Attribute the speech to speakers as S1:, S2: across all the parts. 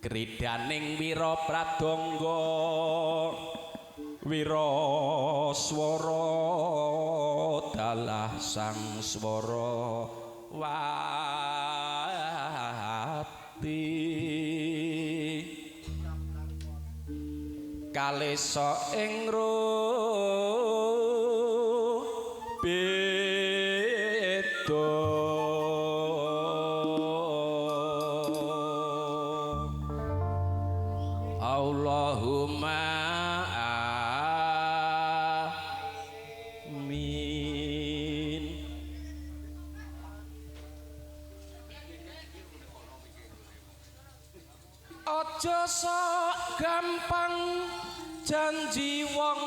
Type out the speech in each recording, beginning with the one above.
S1: Kridaning wira pradangga wira swara dalah sang swara wati kalesa ing beda. Allahumma amin. Aja sok gampang janji wong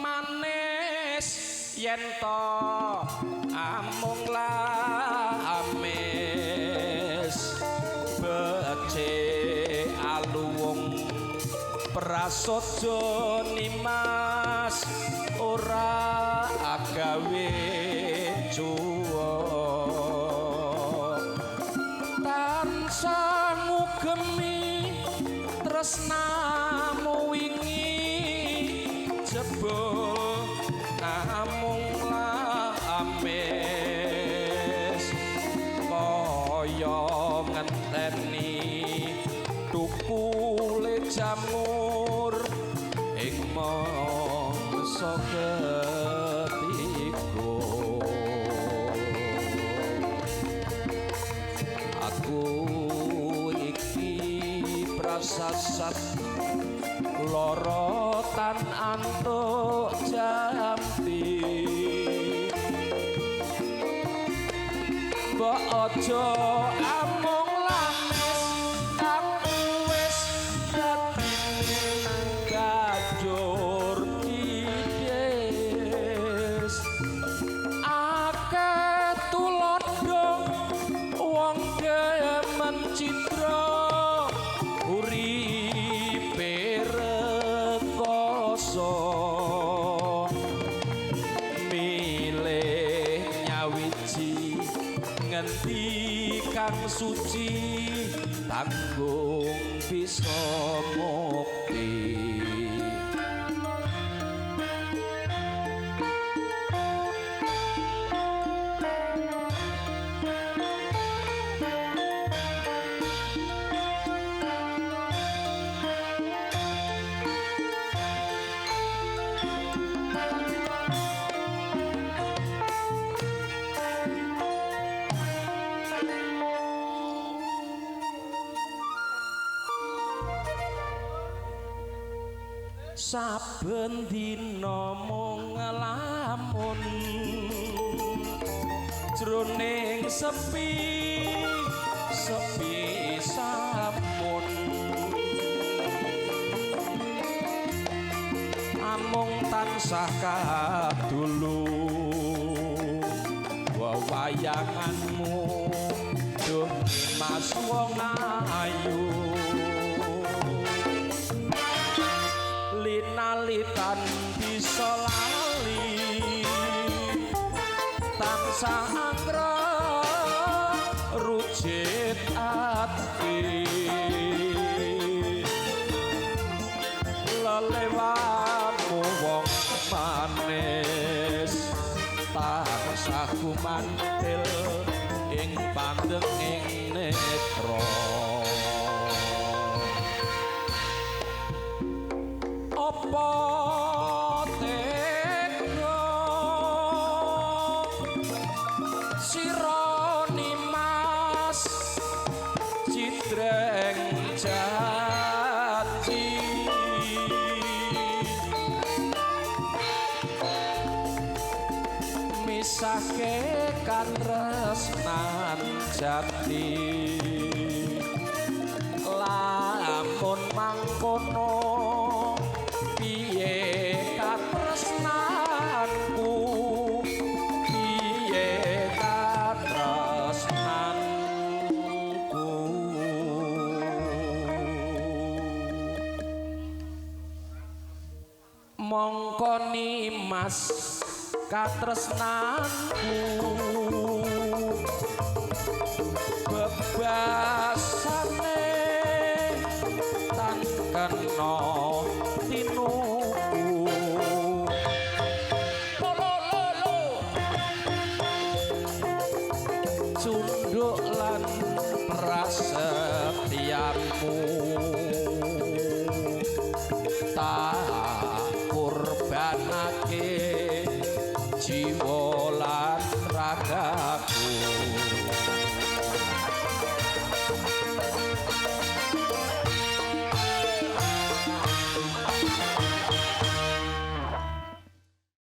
S1: manis yen to amung lamis becik aluwung prasaja nimas ora agawe cuwa tansah ngugemi tresnamu wingi jebul namung lamis kaya ngenteni tukule jamur ing mangsa ketiga. Aku iki prasasat lara tan antuk jampi mbok aja amung lamis aku wis dadine gajur kidis akeh tulodo wong demen citra uripe rekoso milih nyawiji ngendi kang suci tanggung bisa mukti. Saben dina mung nglamun jroning sepi sepi samun amung tansah kadulu wewayanganmu duh Mas wong ayu linalitan bisa lali tansah anggra rucit ati lelewamu wong manis tansah kumantil ing pandenging netra. Apa tega sira nimas cidreng janji misahke katresnan jati lamun mangkono piye katresnanku piye katresnanku mongko nimas katresnanku bebasane tresna tinuku. Lo lo lo lo. Cunduk lan prasetyamu.